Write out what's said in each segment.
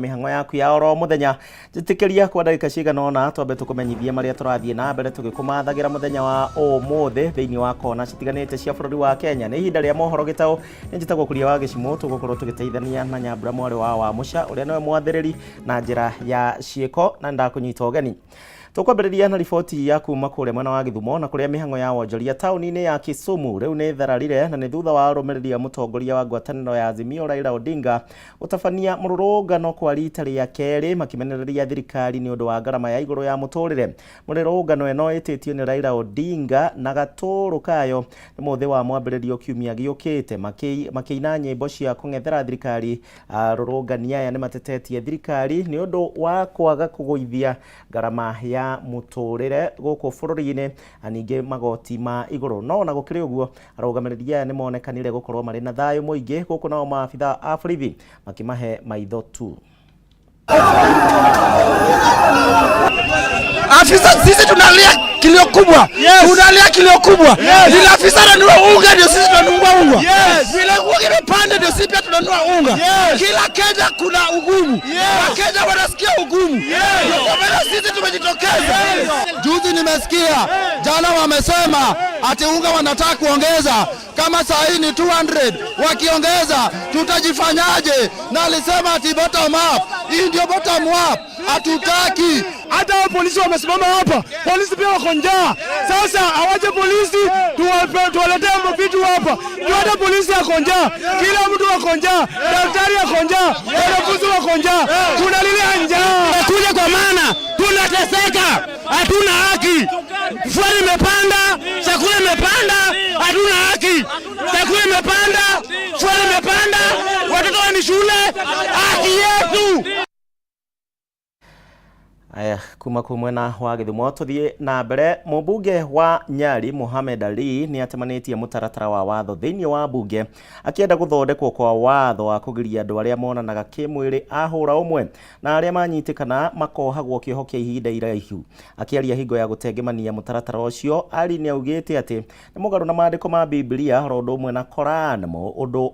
Mĩhang'o yaku ya oro mũthenya, njĩtĩkĩria kwa ndagĩka cigana ũna twambe tũkũmenyithie marĩa tũrathiĩ na mbere tũgĩkũmathagĩra mũthenya wa ũmũthĩ thĩinĩ wa kona citiganĩte cia bũrũri wa Kenya. Nĩ ihinda rĩa mohoro gĩtaũ, nĩ njĩtagwo Kuria wa Gĩcimũ. Tũgũkorwo tũgĩteithania na Nyambura mwarĩ wa Wamũca ũrĩa nĩwe mwathĩrĩri na njĩra ya ciĩko, na nĩndakũnyita ũgeni. Tũkwambĩrĩria na riboti ya kuma kũrĩa mwena wa Gĩthumo na kũrĩa mĩhang'o ya wonjoria taũni-inĩ ya Kisumu rĩu nĩ thararire, na nĩ thutha wa arũmĩrĩri a mũtongoria wa ngwatanĩro ya Azimio Raila Odinga gũtabania mũrũrũngano kwa rita rĩa kerĩ makĩmenereria thirikari nĩ ũndũ wa ngarama ya igũrũ ya mũtũrĩre. Mũrũrũngano ĩno ĩtĩtio nĩ Raila Odinga na gatũrũ kayo nĩ mũthĩ wa mwambĩrĩrio kiumia gĩũkĩte. Makĩina nyĩmbo cia kũng'ethera thirikari, arũrũngani aya nĩ matetetie thirikari nĩ ũndũ wa kwaga kũgũithia ngarama ya mũtũrĩre gũkũ bũrũri-inĩ na ningĩ magoti ma igũrũ. No ona gũkĩrĩ ũguo, arũgamĩrĩri aya nĩ monekanire gũkorwo marĩ na thayũ mũingĩ, gũkũ nao maabitha a borithi makĩmahe maitho tu. Afisa, sisi tunalia kilio kubwa. Tunalia kilio kubwa. Vile afisa ananunua unga ndio sisi tunanunua unga. Vile unga imepanda ndio sisi pia tunanunua unga. Kila Kenya kuna ugumu. Wakenya wanasikia ugumu. Ndio kwa maana sisi tumejitokeza. Juzi nimesikia jana wamesema ati unga wanataka kuongeza, kama saa hii ni 200, wakiongeza tutajifanyaje? Na alisema ati bottom up. Hii ndio bottom up, hatutaki. Hata hao polisi wamesimama hapa, polisi pia wako njaa. Sasa awache polisi tuwaletee vitu hapa. Juu hata polisi ako njaa, kila mtu ako njaa, daktari ako njaa, wanafunzi wako njaa, tunalilia njaa. Kuja kwa maana tunateseka, hatuna haki. Fuel imepanda, chakula imepanda, hatuna haki. Chakula imepanda, fuel imepanda, watoto ni shule, haki yetu. Aya, kuma kuu mwena wa Gĩthumo tũthiĩ na mbere. Mũmbunge wa Nyali Mohamed Ali nĩ atemanĩtie mũtaratara wa watho thĩinĩ wa mbunge akĩenda gũthondekwo kwa watho wa kũgiria andũ arĩa monanaga kĩmwĩrĩ ahũra ũmwe na arĩa manyitĩkana makohagwo kĩoho kĩa ihinda iraihu. Akĩaria hingo ya gũtengemania mũtaratara ũcio, Ali nĩ augĩte atĩ nĩ mũgarũ na maandĩko ma Bibilia oro ũndũ ũmwe na Koran, ũndũ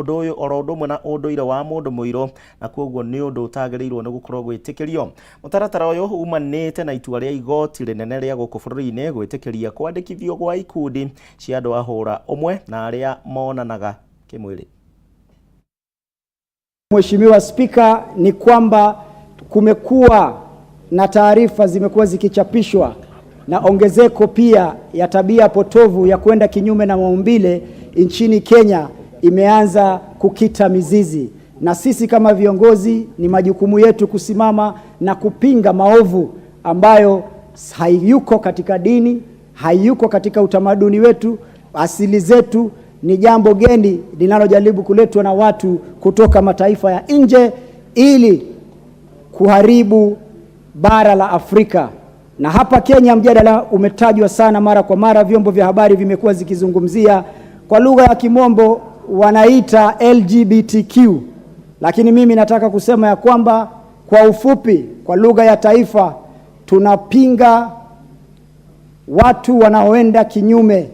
ũyũ oro ũndũ ũmwe na ũndũire wa mũndũ mũirũ, na koguo nĩ ũndũ ũtagĩrĩirwo nĩ gũkorwo gwĩtĩkĩrio. Mũtaratara ũyũ umanĩte na itua rĩa igoti rĩnene rĩa gũkũ bũrũri-inĩ gwĩtĩkĩria kwandĩkithio gwa ikundi cia andũ a hũra ũmwe na arĩa monanaga kĩmwĩrĩ. Mheshimiwa Spika, ni kwamba kumekuwa na taarifa zimekuwa zikichapishwa na ongezeko pia ya tabia potovu ya kwenda kinyume na maumbile nchini Kenya imeanza kukita mizizi, na sisi kama viongozi ni majukumu yetu kusimama na kupinga maovu ambayo hayuko katika dini, hayuko katika utamaduni wetu, asili zetu. Ni jambo geni linalojaribu kuletwa na watu kutoka mataifa ya nje ili kuharibu bara la Afrika. Na hapa Kenya mjadala umetajwa sana mara kwa mara, vyombo vya habari vimekuwa zikizungumzia, kwa lugha ya kimombo wanaita LGBTQ, lakini mimi nataka kusema ya kwamba kwa ufupi, kwa lugha ya taifa, tunapinga watu wanaoenda kinyume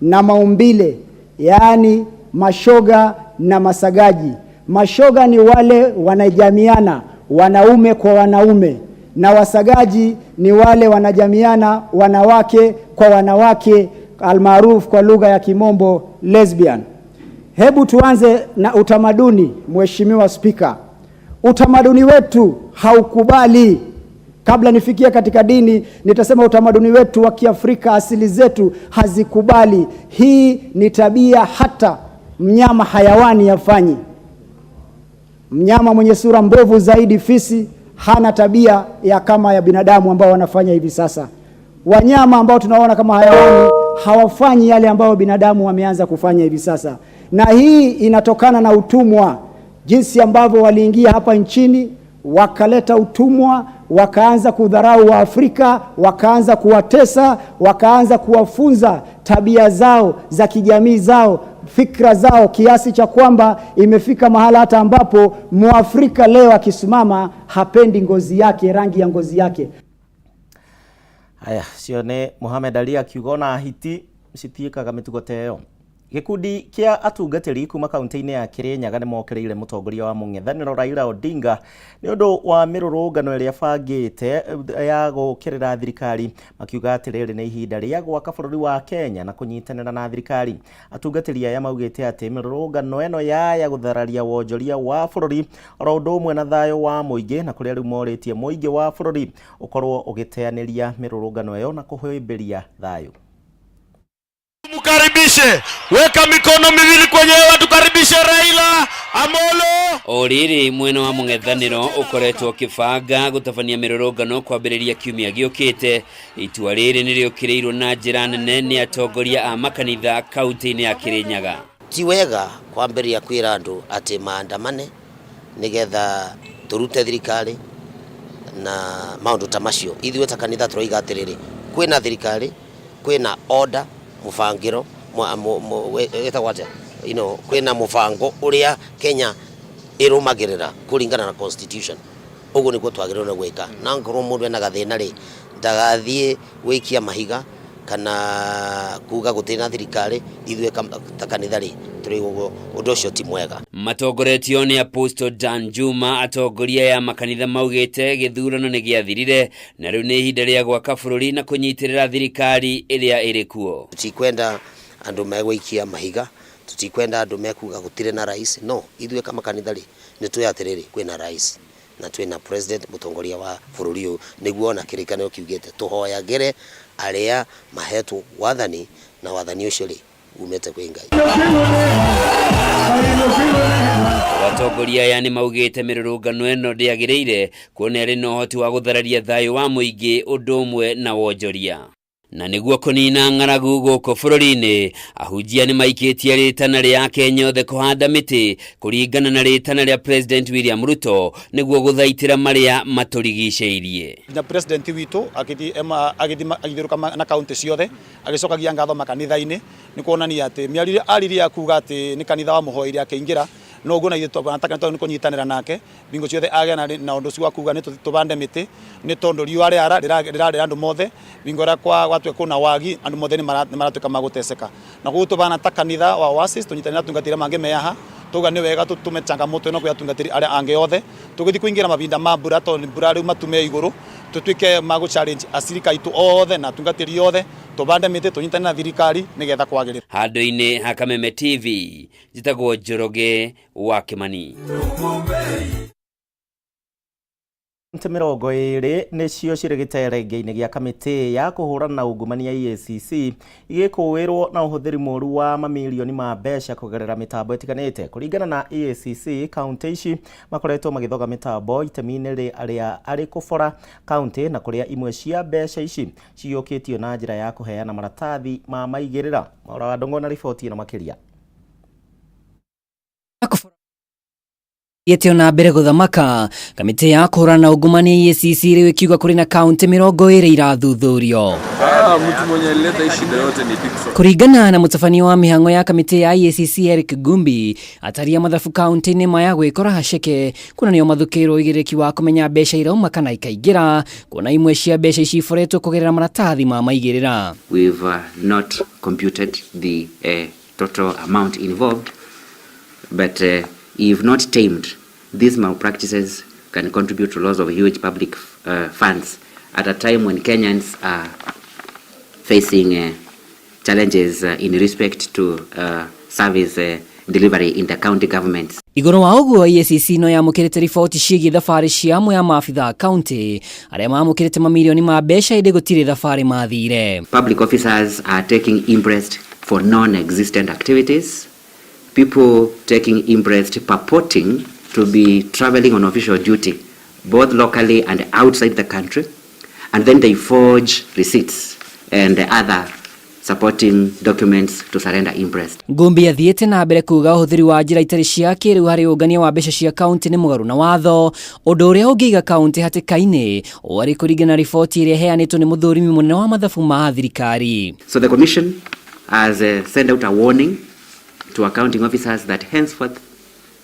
na maumbile, yaani mashoga na masagaji. Mashoga ni wale wanajamiana wanaume kwa wanaume, na wasagaji ni wale wanajamiana wanawake kwa wanawake, almaarufu kwa lugha ya kimombo lesbian. Hebu tuanze na utamaduni, Mheshimiwa Spika. Utamaduni wetu haukubali. Kabla nifikie katika dini, nitasema utamaduni wetu wa Kiafrika, asili zetu hazikubali. Hii ni tabia hata mnyama hayawani yafanyi. Mnyama mwenye sura mbovu zaidi, fisi, hana tabia ya kama ya binadamu ambao wanafanya hivi sasa. Wanyama ambao tunaona kama hayawani hawafanyi yale ambayo binadamu wameanza kufanya hivi sasa, na hii inatokana na utumwa, jinsi ambavyo waliingia hapa nchini wakaleta utumwa, wakaanza kudharau Waafrika, wakaanza kuwatesa, wakaanza kuwafunza tabia zao za kijamii zao, fikra zao, kiasi cha kwamba imefika mahala hata ambapo Mwafrika leo akisimama hapendi ngozi yake, rangi ya ngozi yake. Aya, cio nĩ Mohamed Ali akiuga ona hiti citiĩkaga mĩtugo ta ĩyo. Gĩkundi kĩa atungatĩri kuma kaunti-inĩ ya Kirinyaga nĩ mokĩrĩire mũtongoria wa mũng'ethanĩro Raila Odinga nĩ ũndũ wa mĩrũrũngano ĩrĩa bangĩte ya gũkĩrĩra thirikari, makiuga atĩ rĩrĩ nĩ ihinda rĩa gwaka bũrũri wa Kenya na kũnyitanĩra na thirikari. Atungatĩri aya maugĩte atĩ mĩrũrũngano ĩno yaya gũthararia wonjoria wa bũrũri oro ũndũ ũmwe na thayũ wa mũingĩ, na kũrĩa rĩu morĩtie mũingĩ wa bũrũri ũkorwo ũgĩteanĩria mĩrũrũngano ĩyo na kũhĩmbĩria thayũ. Mkaribishe, weka mikono miwili kwenye hewa, tukaribishe Raila Amolo. O rĩrĩ mwena wa mũng'ethanĩro ũkoretwo ũkĩbanga gũtabania mĩrũrũngano kwambĩrĩria kiumia gĩũkĩte. Itua rĩrĩ nĩ rĩũkĩrĩirwo na njĩra nene nĩ atongoria a makanitha kaunti-inĩ ya Kirinyaga. Ti wega kwambĩrĩria kwĩra andũ atĩ maandamane nĩgetha tũrute thirikari na maũndũ ta macio. Ithuĩ ta kanitha tũroiga atĩrĩrĩ, kwĩna thirikari, kwĩna order, mũbangĩro wĩtagwo atĩa, kwĩna mũbango ũrĩa Kenya ĩrũmagĩrĩra kũringana na constitution. Ũguo nĩguo twagĩrĩirwo nĩ gwĩka, na angĩkorwo mũndũ ena gathĩna rĩ, ndagathiĩ gwĩkia mahiga kana kuga gũtirĩ na thirikari. Ithuĩ ta kanitha rĩ, tũrĩ ũguo ũndũ ũcio ti mwega. Matongoretio nĩ Apostle Dan Juma, atongoria ya makanitha maugĩte gĩthurano nĩ gĩathirire na rĩu nĩ ihinda rĩa gwaka bũrũri na kũnyitĩrĩra thirikari ĩrĩa ĩrĩ kuo. Tutikwenda andũ megũikia mahiga, tutikwenda andũ mekuga gũtirĩ na rais. No ithuĩ kama kanitha rĩ, nĩ tũĩ atĩrĩrĩ, kwĩna rais na twĩna president, mũtongoria wa bũrũri ũyũ, nĩguo ona kĩrĩkanĩro kiugĩte tũhoyagĩre arĩa mahetwo wathani, na wathani ũcio rĩ umĩte kwĩ Ngai. Atongoria aya nĩ maugĩte mĩrũrũngano ĩno ndĩagĩrĩire kuona ĩrĩ na ũhoti wa gũthararia thayũ wa mũingĩ ũndũ ũmwe na wonjoria. Na nĩguo kũnina ng'aragu gũkũ bũrũri-inĩ, ahunjia nĩ maikĩtie rĩtana rĩa Akenya othe kũhanda mĩtĩ kũringana na rĩtana rĩa President William Ruto nĩguo gũthaitĩra marĩa matũrigicĩirie. Na president witũ agĩthiũrũka na kaunti ciothe agĩcokagia ngatho makanitha-inĩ, nĩ kuonania atĩ mĩario aririe ya kuga atĩ nĩ kanitha wa mũhoire akĩingĩra, no ũguo na ithuĩ nĩ kũnyitanĩra nake bingo ciothe agĩa na ũndũ ũcio wa kuga nĩ tũbande mĩtĩ, nĩ tondũ riũa rĩara rĩrarĩra andũ mothe, bingo ĩrĩa gwatuĩka kwĩna wagi andũ mothe nĩ maratuĩka ma gũteceka. Na koguo tũbana ta kanitha wa Oasis tũnyitanĩra na atungatĩri mangĩ me haha, tuga nĩ wega tũtũme changamoto ĩno kwĩ atungatĩri arĩa angĩ othe, tũgĩthiĩ kũingĩra mahinda ma mbura, tondũ mbura rĩu matu me igũrũ, tũtuĩke ma gũ challenge acirika aitũ othe na atungatĩri othe tũbande mĩtĩ, tũnyitane na thirikari nĩgetha kwagĩrĩra. Handũ-inĩ ha Kameme TV, njĩtagwo Njoroge wa Kimani. Kaunti 20 nĩcio cirĩ gĩterenge-inĩ gĩa kamĩtĩ ya kũhũrana na ungumania EACC igĩkũĩrwo na ũhũthĩri mũru wa mamirioni ma mbeca kũgerera mĩtambo ĩtiganĩte. Kũringana na EACC, kaunti ici makoretwo magĩthoga mĩtambo itemi-inĩ rĩa arĩ kũbora kaunti, na kũrĩa imwe cia mbeca ici ciyũkĩtio na njĩra ya kũheana maratathi ma maigĩrĩra. Maura wa Ndũng'ũ na riboti ĩno makĩria. Thiĩte ona mbere gũthamaka, kamĩtĩ ya kũhũrana na ungumania EACC rĩu ĩkiuga kũrĩ na kaunti 20 irathuthũrio. Mtu mwenye alileta hii shida yote ni Dickson. Kũringana na mũtabania wa mĩhang'o ya kamĩtĩ ya EACC Eric Gumbi, atari a mathabu kaunti-inĩ maya gwĩkora haceke kuona nĩo mathukĩirwo ũigĩrĩrĩki wa kũmenya mbeca irauma kana ikaingĩra, kuona imwe cia mbeca ici iboretwo kũgerera maratathi ma maigĩrĩra. We've not computed the total amount involved, but if not tamed, these malpractices can contribute to loss of huge public funds at a time when Kenyans are facing challenges in respect to service delivery in the county governments. Igũrũ wa ũguo, EACC no yamũkĩrĩte riboti ciĩgiĩ thabarĩ cia amwe a maabitha a kaunti arĩa mamũkĩrĩte mamirioni ma mbeca ĩndĩ gũtirĩ thabarĩ mathire. Public officers are taking imprest for non-existent activities. People taking imprest purporting to be traveling on official duty, both locally and outside the country, and then they forge receipts and other supporting documents to surrender imprest. Ngumbi athiĩte na mbere kuga ũhũthĩri wa njĩra itarĩ cia kĩrĩu harĩ ũngania wa mbeca cia kaunti nĩ mũgarũ na watho, ũndũ ũrĩa ũngĩiga kaunti hatĩka-inĩ ũarĩ kũringana na riboti ĩrĩa ĩheanĩtwo nĩ mũthũrimi mũnene wa mathabu ma thirikari. So the commission has sent out a warning to accounting officers that henceforth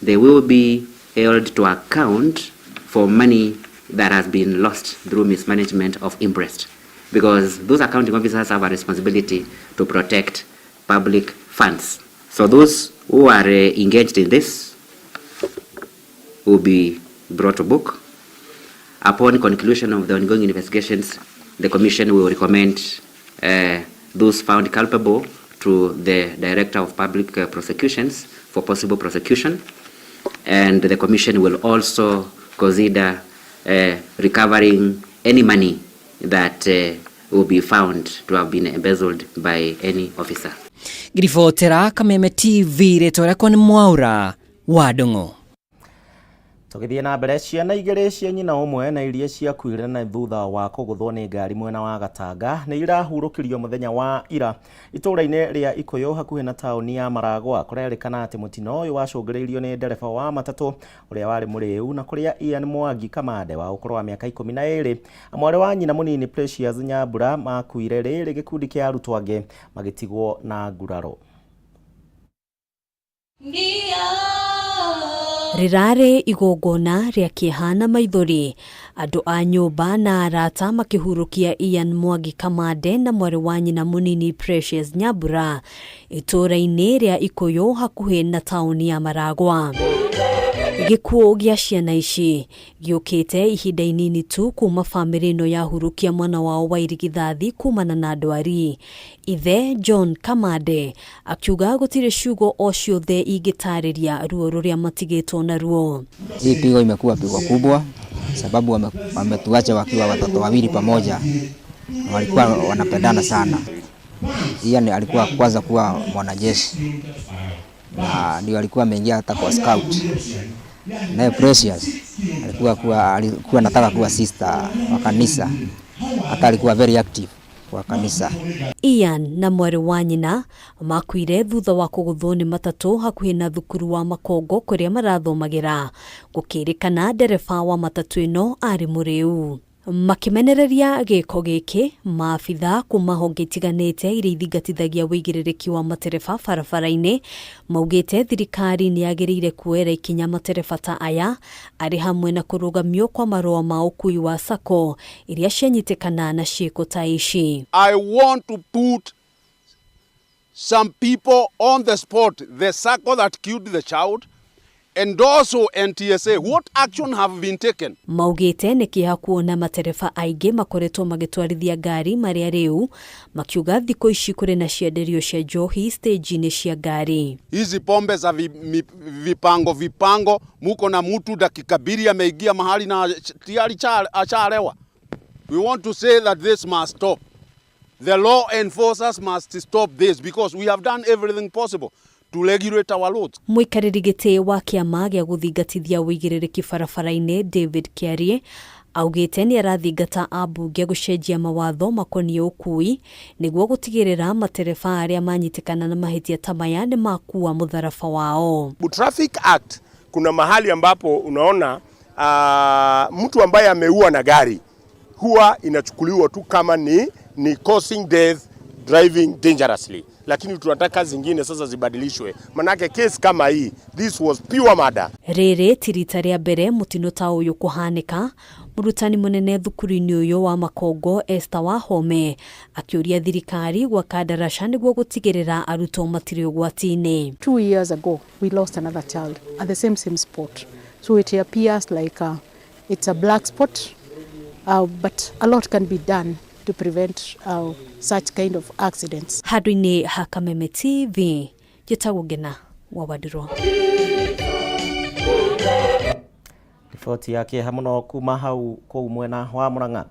they will be held to account for money that has been lost through mismanagement of imprest, because those accounting officers have a responsibility to protect public funds. So those who are engaged in this will be brought to book. Upon conclusion of the ongoing investigations, the Commission will recommend those found culpable to the Director of Public Prosecutions for possible prosecution, and the Commission will also consider recovering any money that will be found to have been embezzled by any officer. Ngiribotera Kameme TV rĩtwa rĩakwa nĩ Mwaura wa Ndung'u. Tũgĩthiĩ na mbere, ciana igĩrĩ cia nyina ũmwe na iria ciakuire na thutha wa kũgũthwo nĩ ngari mwena wa Gatanga nĩ irahurũkirio mũthenya wa ira itũũra-inĩ rĩa Ikũyũ hakuhĩ na taũni ya Maragwa. Kũrerĩkana atĩ mũtino ũyũ wacũngĩrĩirio nĩ ndereba wa matatũ ũrĩa warĩ mũrĩu na kũrĩa Ian Mwangi Kamande wa ũkũrũ wa mĩaka 12 na mwarĩ wa nyina mũnini Precious Nyambura makuire rĩrĩ gĩkundi kĩa arutwo angĩ magĩtigwo na nguraro. Rĩrarĩ igongona rĩa kĩeha na maithori, andũ a nyũmba na arata makĩhurũkia Ian Mwangi Kamande na mwarĩ wa nyina mũnini Precious Nyambura itũũra-inĩ rĩa Ikũyũ hakuhĩ na taũni ya Maragwa. Gĩkuũ gĩa ciana ici gĩũkĩte ihinda inini tu kuma bamĩrĩ ĩno yahurũkia mwana wao wa irigithathi kumana na ndwari. Ithe John Kamande akiuga gũtirĩ ciugo o ciothe ingĩtarĩria ruo rũrĩa matigĩtwo naruo. Hii pigo imekuwa pigo kubwa sababu wametuacha wakiwa watoto wawili pamoja na walikuwa wanapendana sana. Ian alikuwa kwanza kuwa mwanajeshi na ndio alikuwa ameingia hata kwa scout. Naye Precious alikuwa anataka kuwa sister wa kanisa, hata alikuwa very active wa kanisa. Ian na mwarĩ wa nyina makuire thutha wa kũgũthwo nĩ matatũ hakuhĩ na thukuru wa Makongo kũrĩa marathomagĩra. Gũkĩrĩkana ndereba wa matatũ ĩno arĩ mũrĩu. Makĩmenereria gĩko gĩkĩ, maabitha kuma honge itiganĩte iria ithingatithagia wĩigĩrĩrĩki wa matereba barabara-inĩ maugĩte thirikari nĩ yagĩrĩire kuoera ikinya matereba ta aya arĩ hamwe na kũrũgamio kwa marũa ma ũkui wa sacco iria cianyitĩkana na ciĩko ta ici. I want to put some people on the spot, the sacco that killed the child, and also NTSA. What action have been taken? Maugĩte nĩ kĩeha kuona matereba aingĩ makoretwo magĩtwarithia ngari marĩa rĩu makiuga thikũ ici kũrĩ na cienderio cia njohi stage-inĩ cia ngari. Hizi pombe za vipango vipango, muko na mtu dakika mbili ameingia mahali na tayari achalewa. We want to say that this must stop. The law enforcers must stop this because we have done everything possible to regulate our roads. Mũikarĩri gĩtĩ wa kĩama gĩa gũthingatithia wĩigĩrĩrĩki barabara-inĩ David Kĩarie augĩte nĩ arathingata ambunge gũcenjia mawatho makoniĩ ũkui nĩguo gũtigĩrĩra matereba arĩa manyitĩkana na mahĩtia ta maya nĩ makua mũtharaba wao. Traffic Act kuna mahali ambapo unaona mtu ambaye ameua na gari huwa inachukuliwa tu kama ni causing death driving dangerously, lakini tunataka zingine sasa zibadilishwe, manake case kama hii, this was pure murder. Rĩrĩ ti rita rĩa mbere mũtino ta ũyũ kũhanĩka. Mũrutani mũnene thukuru-inĩ ũyũ wa Makongo Esther Wahome akĩũria thirikari gwaka ndaraca nĩguo gũtigĩrĩra arutwo matirĩ ũgwati-inĩ. 2 years ago we lost another child at the same spot, so it appears like it's a black spot, but a lot can be done to prevent such kind of accidents. Handũ-inĩ ha Kameme TV, njĩtagwo Ngena wa Wandirũ. Riboti ya kĩeha mũno kuma hau kũu mwena wa Murang'a.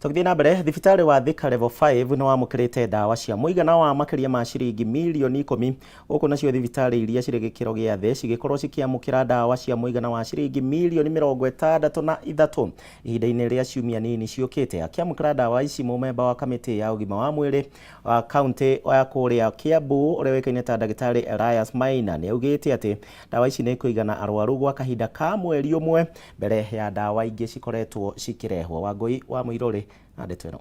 Tũgĩthiĩ na mbere, thibitarĩ wa Thika Level 5 nĩ wamũkĩrĩte ndawa cia mũigana wa makĩria ma ciringi mirioni 10, gũkũ nacio thibitarĩ iria cirĩ gĩkĩro gĩa thĩ cigĩkorwo cikĩamũkĩra ndawa cia mũigana wa ciringi mirioni 63 ihinda-inĩ rĩa ciumia nini ciũkĩte. Akĩamũkĩra ndawa ici, mũmemba wa kamĩtĩ ya ũgima wa mwĩrĩ wa kaunti ya kũrĩa Kiambu ũrĩa ũĩkaine ta ndagĩtarĩ Elias Maina nĩ augĩte atĩ ndawa ici nĩ kũigana arwaru gwa kahinda ka mweri ũmwe mbere ya ndawa ingĩ cikoretwo cikĩrehwo. Wangũi wa Mũirũrĩ na ndeto ĩno.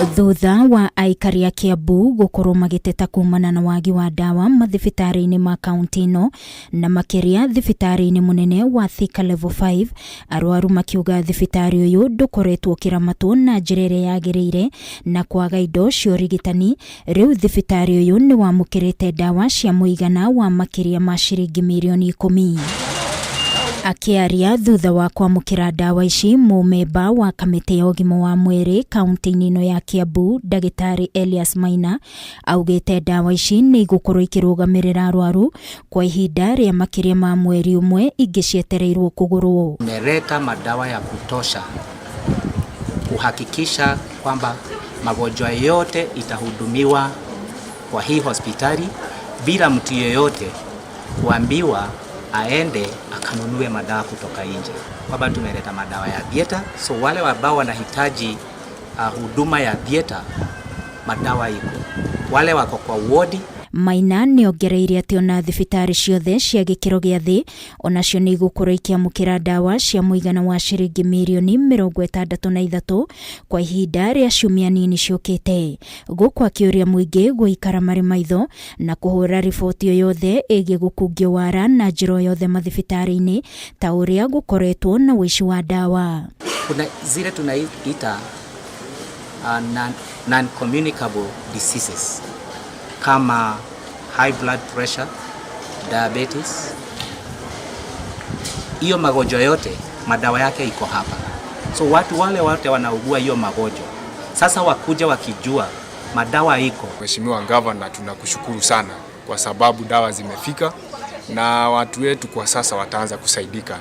Thutha wa aikari a Kiambu gũkorwo magĩteta kumana na wagi wa ndawa mathibitarĩ-inĩ ma kaunti ĩno na makĩria thibitarĩ-inĩ mũnene wa Thika Level 5, arwaru makiuga thibitarĩ ũyũ ndũkoretwo ũkĩramatwo na njĩra ĩrĩa yagĩrĩire na kwaga indo cia ũrigitani. Rĩu thibitarĩ ũyũ nĩ wamũkĩrĩte ndawa cia mũigana wa makĩria ma ciringi mirioni 10. Akĩaria thutha wa kwamũkĩra ndawa ici, mũmemba wa kamĩtĩ ya ũgima wa mwĩrĩ kaunti-inĩ ĩno ya Kiambu, ndagĩtarĩ Elias Maina, augĩte ndawa ici nĩ igũkorwo ikĩrũgamĩrĩra arwaru kwa ihinda rĩa makĩria ma mweri ũmwe ingĩ cietereirwo kũgũrwo. Tumeleta madawa ya kutosha kuhakikisha kwamba magonjwa yote itahudumiwa kwa hii hospitali bila mtu yeyote kuambiwa aende akanunue madawa kutoka nje. Kwamba tumeleta madawa ya theater, so wale ambao wanahitaji huduma ya theater, madawa iko. Wale wako kwa wodi. Maina nĩ ongereire atĩ ona thibitarĩ ciothe cia gĩkĩro gĩa thĩ onacio nĩ igũkorwo ikĩamũkĩra ndawa cia mũigana wa ciringi mirioni 63 kwa ihinda rĩa ciumia nini ciũkĩte. Gũkũ akĩũria mũingĩ gũikara marĩ maitho na kũhũra riboti o yothe ĩgiĩ gũkungio wara na njĩra o yothe mathibitarĩ-inĩ ta ũrĩa gũkoretwo na ũici wa ndawa. Kuna zile tunaita non-communicable diseases kama high blood pressure, diabetes. Hiyo magonjwa yote madawa yake iko hapa. So watu wale wote wanaugua hiyo magonjwa sasa wakuja wakijua madawa iko. Mheshimiwa Gavana, tunakushukuru sana kwa sababu dawa zimefika na watu wetu kwa sasa wataanza kusaidika.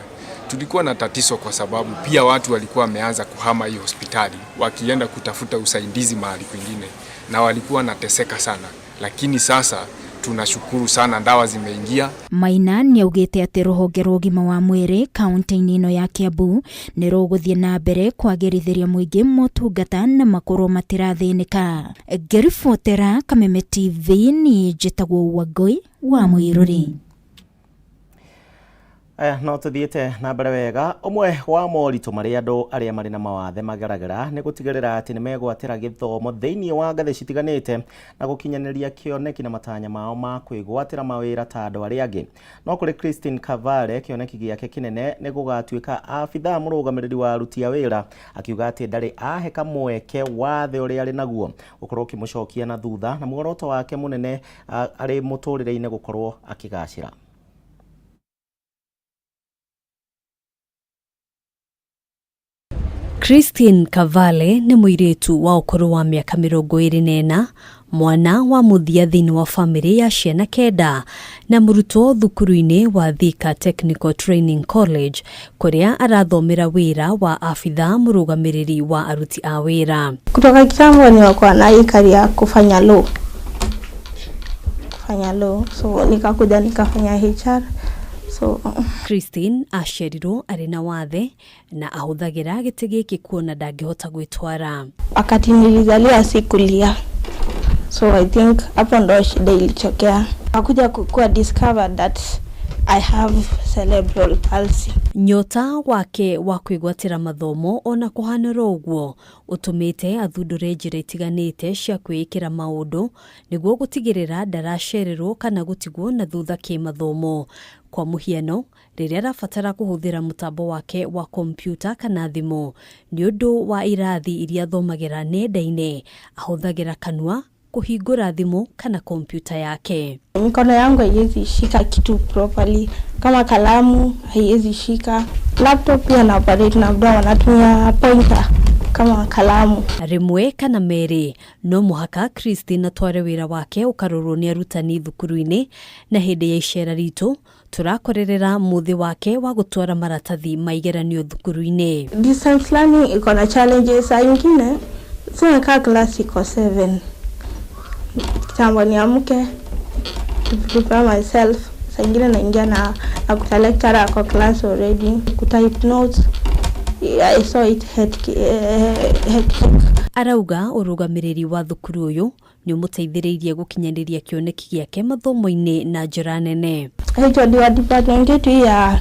Tulikuwa na tatizo kwa sababu pia watu walikuwa wameanza kuhama hii hospitali wakienda kutafuta usaidizi mahali kwingine na walikuwa wanateseka sana, lakini sasa tunashukuru sana dawa zimeingia. Maina nĩ augĩte atĩ rũhonge rwa ũgima wa mwĩrĩ kaunti-inĩ ĩno ya Kiambu nĩ rũgũthiĩ na mbere kwagĩrithĩria mũingĩ motungata na makorwo matirathĩnĩka. Ngĩribotera Kameme TV niĩ njĩtagwo Wangũi wa Mũirũri. No tuthiĩte na mbere wega. Ũmwe wa moritũ marĩa andũ arĩa marĩ na mawathe mageragĩra nĩ gũtigĩrĩra atĩ nĩ megwatĩra gĩthomo thĩinĩ wa ngathĩ citiganĩte na gũkinyanĩria kĩoneki na matanya mao ma kwĩgwatĩra mawĩra ta andũ arĩa angĩ. No kũrĩ Christine Kavale, kĩoneki gĩake kĩnene nĩ gũgatuĩka abithaa mũrũgamĩrĩri wa aruti a wĩra, akiuga atĩ ndarĩ ahe kamweke wathe ũrĩa arĩ naguo gũkorwo ũkĩmũcokia na thutha, na muoroto wake mũnene arĩ mũtũrĩre-inĩ gũkorwo akĩgacĩra. Christine Kavale nĩ mũirĩtu wa ũkũrũ wa mĩaka 24, mwana wa mũthia thĩinĩ wa bamĩrĩ ya ciana 9 na mũrutwo thukuru-inĩ wa Thika Technical Training College kũrĩa arathomera wĩra wa abithaa mũrũgamĩrĩri wa aruti a wĩra. Kutoka kitambo nimekuwa na hii career kufanya law. Kufanya law. So nikakuja nikafanya HR. So Christine aciarirwo arĩ na wathe na ahũthagĩra gĩtĩ gĩkĩ kuona ndangĩhota gwĩtwara. Wakati nilizaliwa sikulia. So I think hapo ndo shida ilitokea. Nakuja kukua discovered that I have cerebral palsy. Nyota wake wa kwĩgwatĩra mathomo ona kũhanĩra ũguo ũtũmĩte athundũre njĩra itiganĩte cia kwĩĩkĩra maũndũ nĩguo gũtigĩrĩra ndaracererwo kana gũtigwo na thutha kĩmathomo. Kwa mũhiano, rĩrĩa arabatara kũhũthĩra mũtambo wake wa kompyuta kana thimũ nĩ ũndũ wa irathi iria athomagĩra nenda-inĩ, ahũthagĩra kanua kũhingũra thimũ kana kompyuta yake. Mikono yangu haiwezi shika kitu properly, kama kalamu haiwezi shika. Laptop pia na operate na mdomo, natumia pointer kama kalamu. Rĩmwe kana merĩ no mũhaka Christine atware wĩra wake ũkarorwo nĩ arutani thukuru-inĩ, na hĩndĩ ya icera ritũ tũrakorerera mũthĩ wake wa gũtwara maratathi ma igeranio thukuru-inĩ. Distance learning iko na challenges saa ingine, sina kaa class iko 7. Kitambo niamke to prepare myself, saa ingine naingia na nakuta lecturer ako class already, kutype notes. Yeah, I saw it hectic. Arauga ũrũgamĩrĩri wa thukuru ũyũ nĩ ũmũteithĩrĩirie gũkinyanĩria kĩoneki gĩake mathomo-inĩ na njĩra nene. HOD wa department yetu hii ya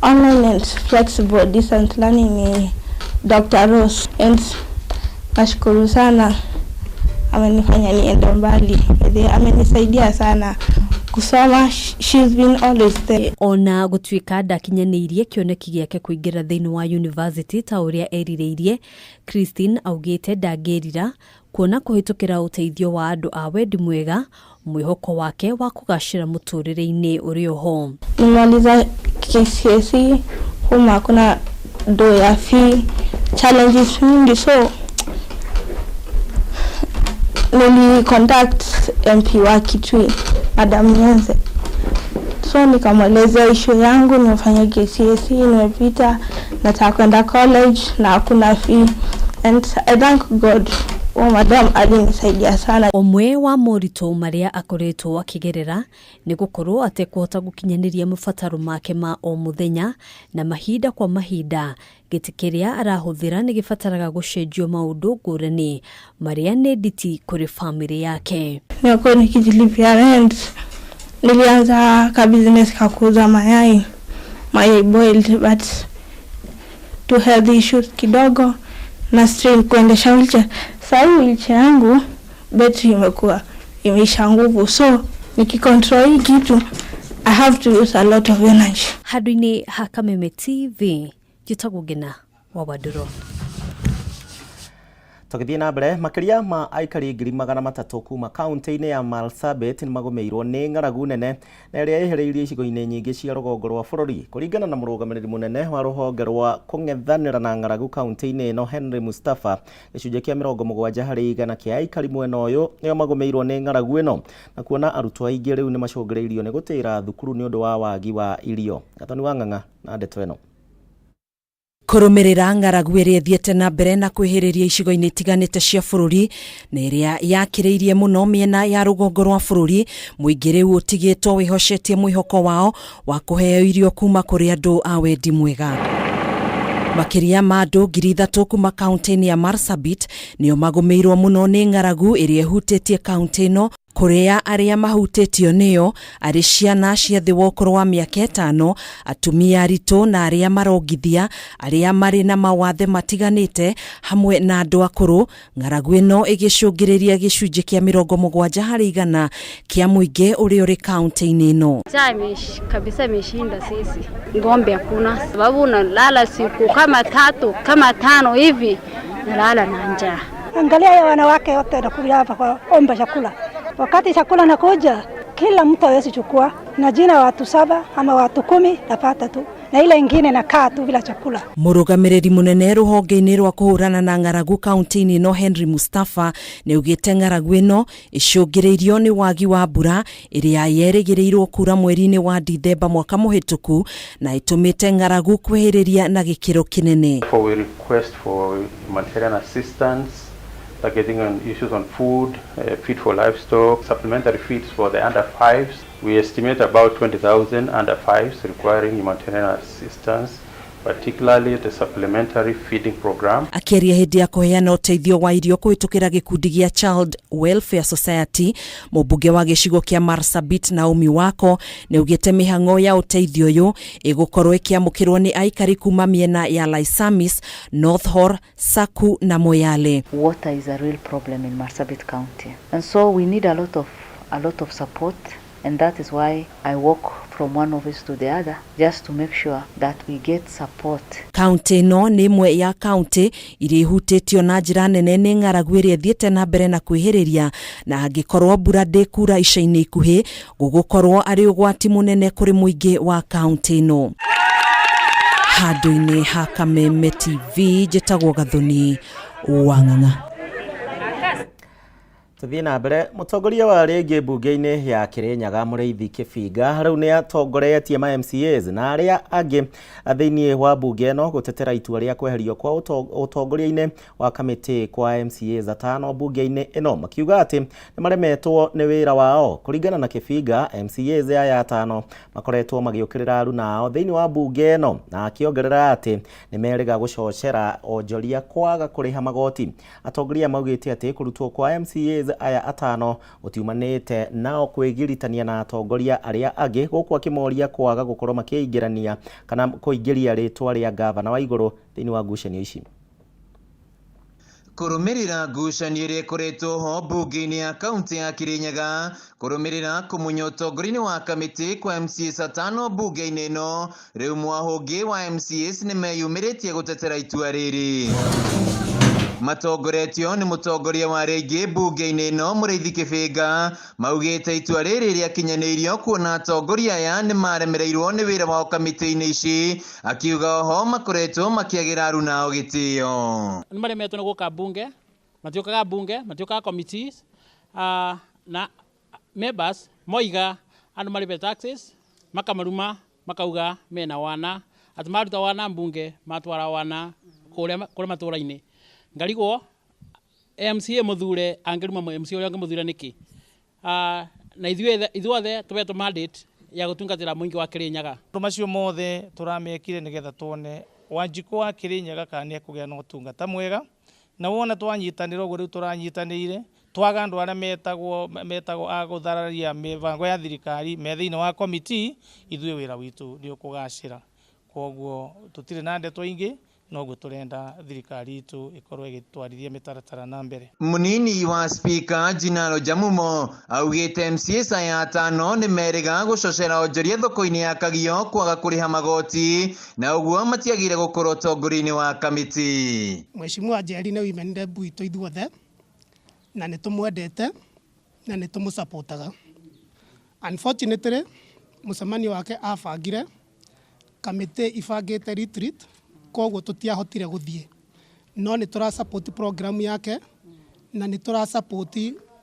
online and flexible distance learning ni Dr. Rose, and nashukuru sana Amenifanya niende mbali. Amenisaidia sana kusoma. She's been always there. Ona gũtuĩka ndakinyanĩirie kĩoneki gĩake kũingĩra thĩinĩ wa university ta ũrĩa erirĩirie, Christine augĩte ndangĩrira kuona kũhĩtũkĩra ũteithio wa andũ a wendi mwega mwĩhoko wake wa kũgacĩra mũtũrĩre-inĩ ũrĩ oho. Nimemaliza KCSE, home hakuna do ya fee, challenges mingi, so nili contact MP wa Kitui, Madam Nyenze, so nikamwelezea issue yangu, nimefanya KCSE, nimepita, nataka kwenda college na hakuna fee, and I thank God, huyo madam alinisaidia sana. Ũmwe wa moritũ marĩa akoretwo akĩgerera nĩ gũkorwo atekũhota gũkinyanĩria mabataro make ma o mũthenya, na mahinda kwa mahinda gĩtĩ kĩrĩa arahũthĩra nĩ gĩbataraga gũcenjio maũndũ ngũrani marĩa nĩ nditi kũrĩ bamĩrĩ yake. Nimekuwa nikijilipia rent. Nilianza ka business ka kuuza mayai, mayai boiled, but to health issues kidogo na strain kuendesha wheelchair. Sasa hii wheelchair yangu betri imekuwa imeisha nguvu, so nikicontrol hii kitu I have to use a lot of energy. Handũ-inĩ ha Kameme TV, njĩtagwo Ngina wa Wandũrũ. Tũgĩthiĩ na mbere, makĩria ma aikari 300,000 kuma kaunti-inĩ ya Marsabit nĩ magũmĩirwo nĩ ng'aragu nene na ĩrĩa ĩhĩrĩirie icigo-inĩ nyingĩ cia rũgongo rwa bũrũri. Kũringana na mũrũgamĩrĩri mũnene wa rũhonge rwa kũng'ethanĩra na ng'aragu kaunti-inĩ ĩno Henry Mustafa, gĩcunjĩ kĩa 70% kĩa aikari mwena ũyũ nĩo magũmĩirwo nĩ ng'aragu ĩno, na kuona arutwo aingĩ rĩu nĩ macũngĩrĩirio nĩ gũtĩra thukuru nĩ ũndũ wa wagi wa irio. Gathoni wa Ng'ang'a na ndeto ĩno. Kũrũmĩrĩra ng'aragu ĩrĩa ĩthiĩte na mbere na kwĩhĩrĩria icigo-inĩ itiganĩte cia bũrũri na ĩrĩa yakĩrĩirie mũno mĩena ya rũgongo rwa bũrũri, mũingĩ rĩu ũtigĩtwo wĩhocetie mwĩhoko wao wa kũheo irio kuma kũrĩ andũ a wendi mwega. Makĩria ma andũ 3,000 kuma kaunti-inĩ ya Marsabit nĩo magũmĩirwo mũno nĩ ng'aragu ĩrĩa ĩhutĩtie kaunti ĩno, kũrĩa arĩa mahutĩtio nĩyo arĩ ciana cia thĩ wa ũkũrũ wa mĩaka 5, atumia aritũ na arĩa marongithia, arĩa marĩ na mawathe matiganĩte hamwe na andũ akũrũ. Ng'aragu ĩno ĩgĩcũngĩrĩria gĩcunjĩ kĩa 70% kĩa mũingĩ ũrĩa ũrĩ kaunti-inĩ ĩno. Njaa kabisa imeshinda sisi, ng'ombe hakuna, sababu unalala siku kama 3 kama 5 hivi nalala na njaa. Angalia ya wanawake wote wanakuja hapa kwa omba chakula. Wakati chakula nakuja, kila mtu hawezi chukua. Na jina watu 7 ama watu 10 napata tu. Na ile ingine nakaa tu bila chakula. Mũrũgamĩrĩri mũnene rũhonge-inĩ rwa kũhũrana na ng'aragu kaunti-inĩ ĩno Henry Mustafa nĩaugĩte ng'aragu ĩno ĩcũngĩrĩirio nĩ wagi wa mbura ĩrĩa yerĩgĩrĩirwo kura mweri-inĩ wa Dithemba mwaka mũhĩtũku na ĩtũmĩte ng'aragu kwĩhĩrĩria na gĩkĩro kĩnene. For we request for humanitarian assistance targeting on issues on food, feed for livestock, supplementary feeds for the under fives. We estimate about 20,000 under fives requiring humanitarian assistance, particularly the supplementary feeding program. Akĩaria hĩndĩ ya kũheana ũteithio wa irio kũhĩtũkĩra gĩkundi gĩa Child Welfare Society, mũmbunge wa gĩcigo kĩa Marsabit Naomi Wako nĩaugĩte mĩhang'o ya ũteithio ũyũ ĩgũkorwo ĩkĩamũkĩrwo nĩ aikari kuma mĩena ya Laisamis, North Horr, Saku na Moyale. Water is a real problem in Marsabit County, and so we need a lot of support, and that is why I walk from one office to the other just to make sure that we get support. Kaunti ĩno nĩ ĩmwe ya kaunti iria ihutĩtio na njĩra nene nĩ ng'aragu ĩrĩa ĩthiĩte na mbere na kwĩhĩrĩria, na angĩkorwo mbura ndĩkura ica-inĩ ikuhĩ, gũgũkorwo arĩ ũgwati mũnene kũrĩ mũingĩ wa kaunti ĩno. Handũ-inĩ ha Kameme TV, njĩtagwo Gathoni wa Ng'ang'a. Tũthiĩ na mbere, mũtongoria wa rĩngĩ mbunge-inĩ ya Kĩrĩnyaga Mũrĩithi Kĩbinga rĩu nĩ atongoretie ma MCAs na arĩa angĩ thĩinĩ wa mbunge ĩno gũtetera itua rĩa kweherio kwa ũtongoria-inĩ wa kamĩtĩ kwa MCAs atano mbunge-inĩ ĩno, makiuga atĩ nĩ maremetwo nĩ wĩra wao. Kũringana na Kĩbinga, MCAs aya atano makoretwo magĩũkĩrĩra aruna ao thĩinĩ wa mbunge ĩno, na akĩongerera atĩ nĩ merĩga gũcocera onjoria kwaga kũrĩha magoti. Atongoria maugĩte atĩ kũrutwo kwa MCAs aya atano gũtiumanĩte nao kwĩgiritania na atongoria arĩa angĩ, gũkũ akĩmoria kwaga gũkorwo makĩingĩrania kana kũingĩria rĩtwa rĩa gavana wa igũrũ thĩinĩ wa ngucanio ici. Kũrũmĩrĩra ngucanio ĩrĩa ĩkoretwo ho mbunge-inĩ ya kaunti ya Kirinyaga kũrũmĩrĩra kũmunya ũtongoria-inĩ wa kamĩtĩ kwa MCAs atano mbunge-inĩ ĩno, rĩu mwahũngĩ wa MCAs nĩmeyumĩrĩtie gũtetera itua rĩrĩ. Matongoretio nĩ mũtongoria wa arĩa aingĩ mbunge-inĩ ĩno Mũrĩithi Kĩbĩnga, maugĩte itua rĩrĩ rĩakinyanĩirio kuona atongoria aya nĩmaremereirwo nĩ wĩra wao kamĩtĩ-inĩ ici, akiuga oho makoretwo makĩagĩra aruna ao gĩtĩo. Nĩ maremetwo nĩ gũka mbunge, matiũkaga mbunge, matiũkaga committees, na members moiga andũ marĩbe taxes, makamaruma, makauga mena wana, atĩ maruta wana mbunge, matwara wana kũrĩa matũra-inĩ. Ngarigwo MCA mũthure angĩruma MCA ũrĩa ũngĩmũthure nĩkĩ? Na ithuothe tũhetwo mandate ya gũtungatĩra mũingĩ wa Kirinyaga. Maũndũ macio mothe tũramekire nĩgetha tuone Wanjikũ wa Kirinyaga kana nĩ ekũgĩa na ũtungata mwega, na wona twanyitanĩra ũguo rĩu tũranyitanĩire, twaga andũ arĩa metagwo a gũthararia mĩbango ya thirikari me thĩinĩ wa committee, ithuĩ wĩra witũ nĩ ũkũgacĩra. Koguo tũtirĩ na ndeto ingĩ, noguo tũrenda thirikari itũ ĩkorwo ĩgĩtwarithia mĩtaratara na mbere. Mũnini wa Speaker Jinaro Jamumo augĩte MCAs aya atano nĩ merĩga gũcocera onjoria thoko-inĩ ya Kagio kwaga kũrĩha magoti na ũguo matiagĩrĩire gũkorwo ũtongoria-inĩ wa kamĩtĩ. Mheshimiwa Njeri nĩ women rep witũ ithuothe na nĩ tũmwendete na nĩ tũmũsupportaga. Unfortunately, mũcemanio wake abangire kamĩtĩ ibangĩte retreat, koguo tũtiahotire gũthiĩ, no nĩ tũra support program yake na nĩ tũra support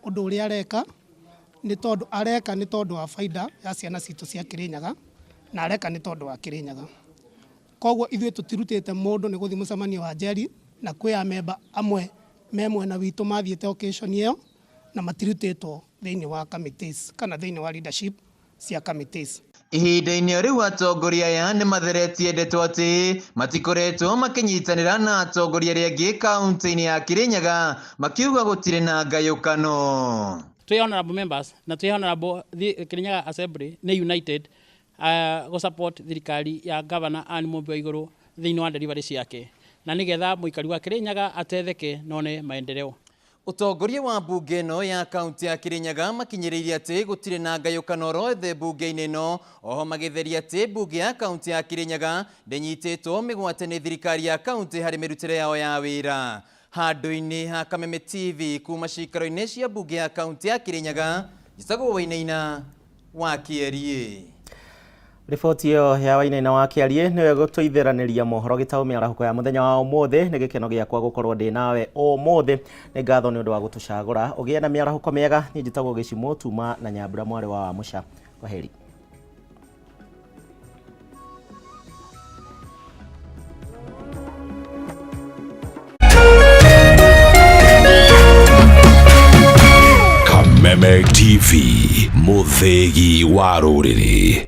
ũndũ ũrĩa areka, nĩ tondũ areka nĩ tondũ wa faida ya ciana citũ cia Kirinyaga na areka nĩ tondũ wa Kirinyaga. Koguo ithuĩ tũtirutĩte mũndũ nĩ gũthiĩ mũcemanio wa Njeri, na kwĩ amemba amwe me mwena witũ mathiĩte occasion ĩyo na matirutĩtwo thĩinĩ wa committees kana thĩinĩ wa leadership cia committees. Ihinda-inĩ o rĩu atongoria aya nĩ matheretie ndeto atĩ matikoretwo makĩnyitanĩra na atongoria arĩa angĩ kaunti-inĩ ya Kirinyaga, makiuga gũtirĩ na ngayũkano. Twĩ honorable members na twĩ honorable Kirinyaga Assembly nĩ united gũ support thirikari ya Governor Anne Mũmbi wa Igũrũ thĩinĩ wa delivery ciake, na nĩgetha mũikari wa Kirinyaga atetheke none maendeleo. Ũtongoria wa mbunge ĩno ya kaunti ya Kirinyaga makinyĩrĩirie atĩ gũtirĩ na ngayũkano rothe mbunge-inĩ ĩno, oho magĩtheria atĩ mbunge ya kaunti ya Kirinyaga ndĩnyitĩtwo mĩgwate nĩ thirikari ya kaunti harĩ mĩrutĩre yao ya wĩra. Handũ-inĩ ha Kameme TV kuma cikaro-inĩ cia mbunge ya kaunti ya Kirinyaga, njĩtagwo Wainaina wa Kĩeriĩ. Riboti ĩyo ya Wainaina wa Kĩariĩ nĩyo ĩgũtũitheranĩria mohoro gĩtaũ mĩarahũko ya mũthenya wa ũmũthĩ. Nĩ gĩkeno gĩakwa gũkorwo ndĩ nawe ũmũthĩ, nĩ ngatho nĩ ũndũ wa gũtũcagũra ũgĩe na mĩarahũko mĩega. Niĩ njĩtagwo Gĩcimũ Tuma na Nyambura mwarĩ wa Wamũca. Kwaheri. Kameme TV, mũthĩgi wa rũrĩrĩ.